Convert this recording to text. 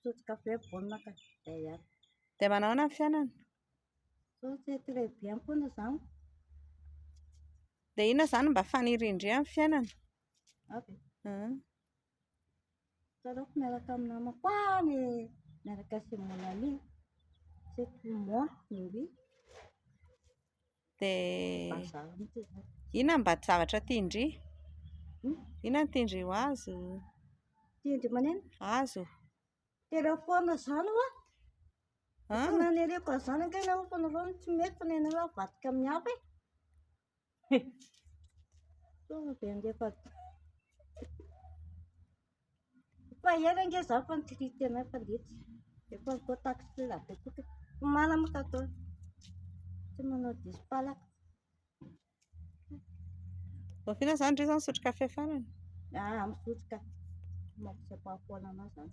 Misotro kafe vonona ka. Izay ihany. Dia manao ahoana ny fiainana? Sao c'est très bien foana izany. Dia inona izany no mba fanirian-dry amin'ny fiainana? Avy. Tsaroako miaraka amin'ny namako any, miaraka chez mon ami. C'est tout moi, mais oui. Dia Bazary mihitsy izany. inona no mba zavatra tian-dry? Hmm? Inona no tian-dry ho azo? Tian-dry maneno? Azo. Téléphone izany hoa. Ah, Efa nanereko an'izany ange ianao fa nareo no tsy mety fa nenareo avadika amin'ny hafa e. Tonga dia andefa. Efa ela ange izaho fa nitirity anay fa letsy. Efa ni-contact ela be koa. Mana moa tato. Tsy manao diso palaka. Oviana izany ndry izao nisotro kafe farany? Ah, misotro ka. Mampiseho foana anahy izany.